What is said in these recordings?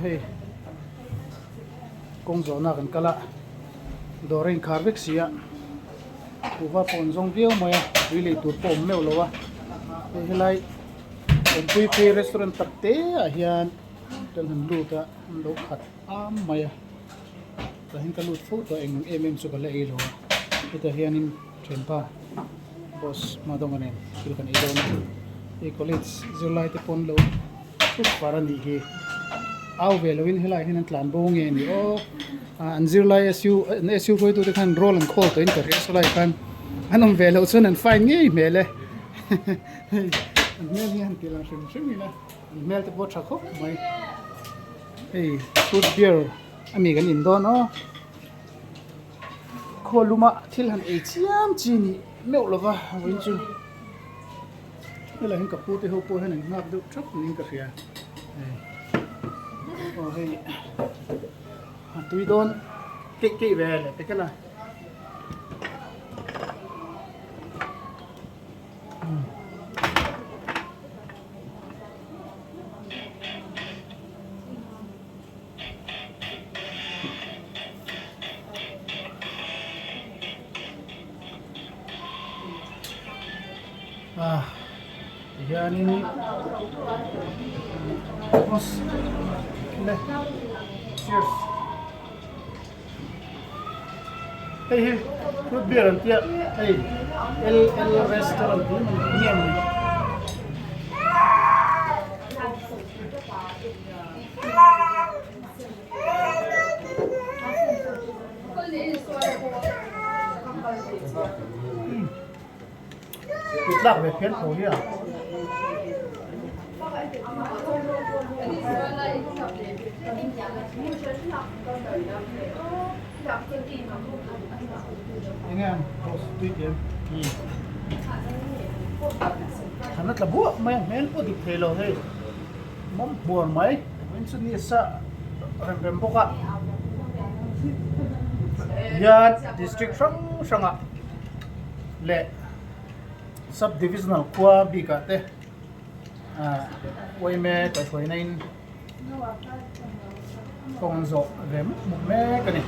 hei kawng zawhna kan kal a dawr a inkhar vek si a kuhva pawh an zawng viau mai a tui lei tur pawh a awm meuh lo a hei helai awmpui phei restaurant tak te ah hian kan han lut a an lo khat am mai a tah hian ka lut fo tawh eng em em chu ka la ei lo a hetah hianin thianpa boss hma dawnga nen thil kan ei dawn a hei college zirlai te pawh an lo thut var a nih hi au ve loin helaiah hian an tlan bo nge ni aw ah an zirlai su an su hruaitu te khan roll an khawl tawhin ka hria sawlai khan an awm ve loh chuan an fine ngei hmel e hei an hmel hi a han tih lang hrim hrim ila an hmel te pawh a tha khawp mai hei fruit beer ami kan in dawn aw khaw luma thil han ei chiam chi nih meuh lova vawiin chu. Helai hian ka pu te ho pawh hian an nghak deuh thap niin ka hria hei aw hei a tui dawn keih keih ve leh pek a la Ah tihianin boss le cheers hei hi fruit beer an tia hei L L restaurant tih mai nge maw ni. Tih tlak ve phian tho hi a. Enge ang post tui tih em? Thlan a tla buah mai a hmel pawh dik thei lo hei. Mawm hmuar mai vawiin chu ni sa rem rem bawk a. Hian district hrang hrangah leh sub divisional khua bikah te ah uaime kaihhruaina in kawng an zawh ve mup mup mek a ni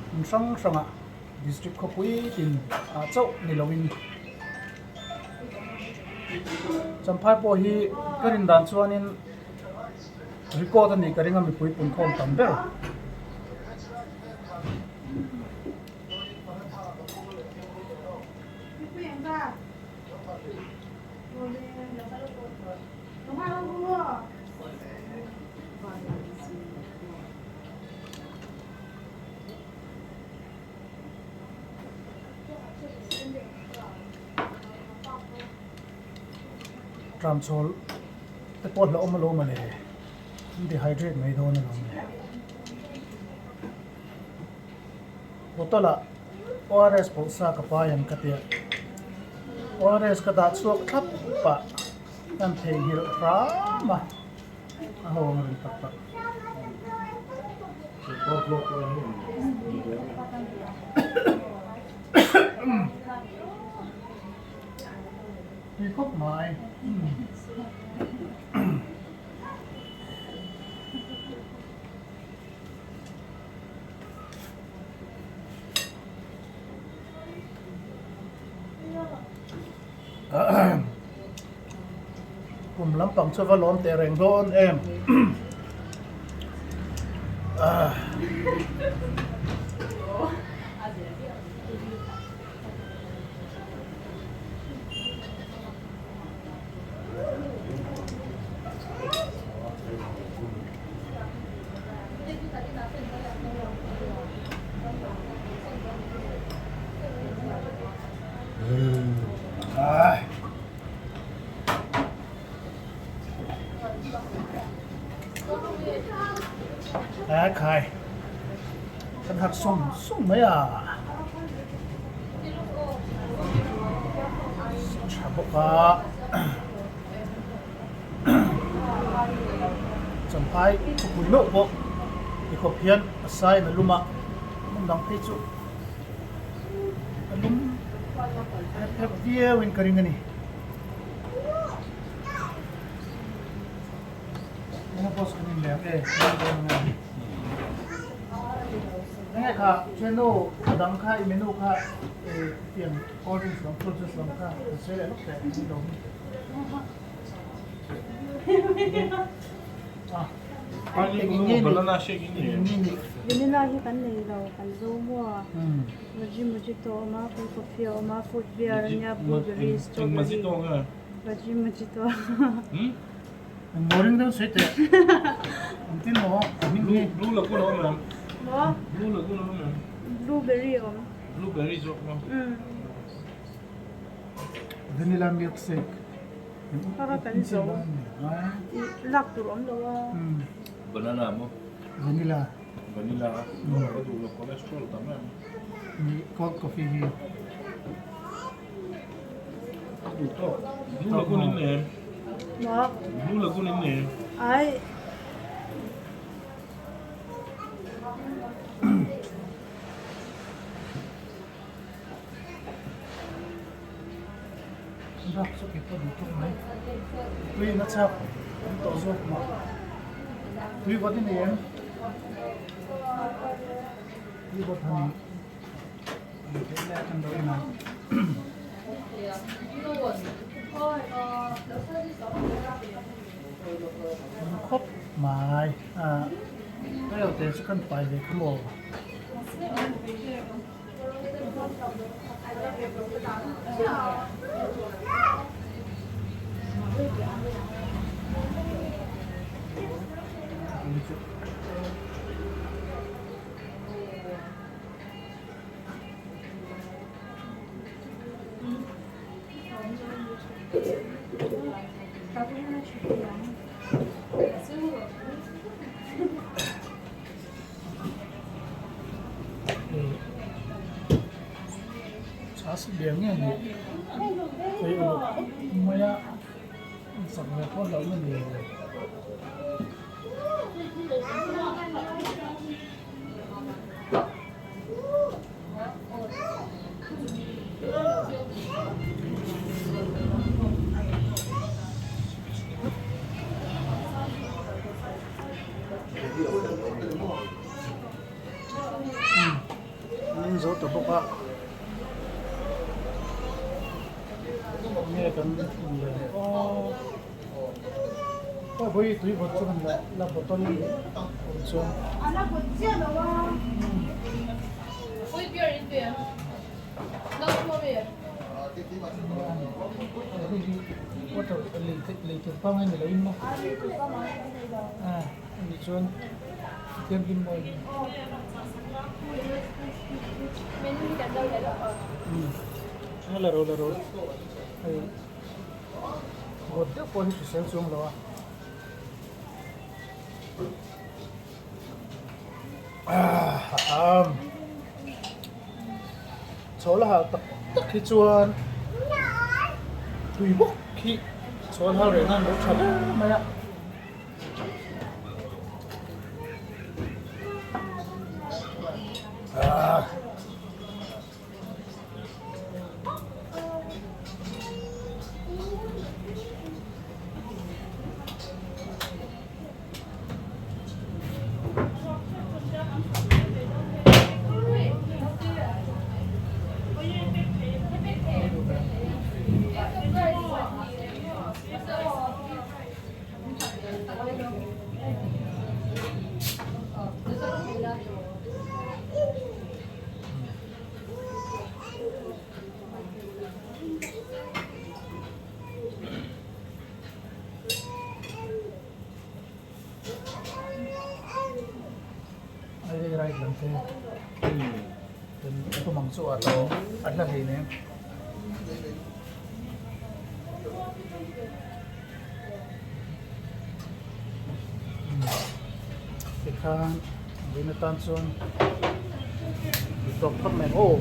hmun hrang hrangah district khawpui tin ah chauh ni loin Champhai pawh hi ka rin dan chuanin record a nih ka ring a mipui punkhawm tam ber. Tramchhawl te pawh hlauhawm alawm a le an dehydrate mai dawn alawm le. Bottle ah ORS pawh sa ka pai ang ka tia ORS ka dah chhuak thlap pah kan theihnghilh hram a a ho ang reng tak tak. Tui khawp mai. Kum lampang chu va lawm teh reng dawn em. A khai kan harh sawng sawng mai a tha bawk a. Champhai khawpui meuh pawh tikhawp hian a sai na lum a, hmun dang phei chu a lum hep hep viau in ka ring a ni. Enge boss kan in leng e Enge kha thiannu a dang kha i menu kha tiang cold drinks lam fruit juice lam kha kan sawi leh lawk teh ni lo hi. Banana shake in ni. Vanilla hi kan nei lo kan zo maw a moji mojito a awm a cold coffee a awm a fruit beer a nia blueberry strawberry moji mojito. Eng ring deuh sawi teh. Engtin maw a hming hi. Blue lagoon a awm em? Maw? Blue lagoon a awm em? Blueberry a awm. Blueberry zawk maw? Umm. Vanilla milkshake. Kha kan zo. Lak tur awm lo a. Banana maw? Vanilla. Vanilla a. Ka duh lo cholesterol tam em. Ni cold coffee hi. Blue Lagoon in nei em? Blue Lagoon in nei em? Ai. Bak chu kei pawh duh tawk mai. Tui in a chak an tawh zawk mah. Tui vawt i nei em? Tui vawt han. Khawp mai a rel te chu kan pai ve kha maw. Chhas biang nge ni hei uluk khawp mai a sak ve pawh hlauh na ni lo. An zo ta bawk a nge kan leng aw aw vawi tui vawt chu han la la bottle awm chuan. Hei hi water lei lei tur pangngai ni loin maw a ani chuan thianghlim mawi a la ro la ro hei vawt deuh pawh hi hrisel chuang lo a. Chhawla hal tak tak hi chuan tui bawk hi chhawl hal reh nan lo tha ber mai a. Hei right lam te kan tum ang chu a lo a hla hlei nem. Tikhan vin atan chuan tawp phawt mai aw.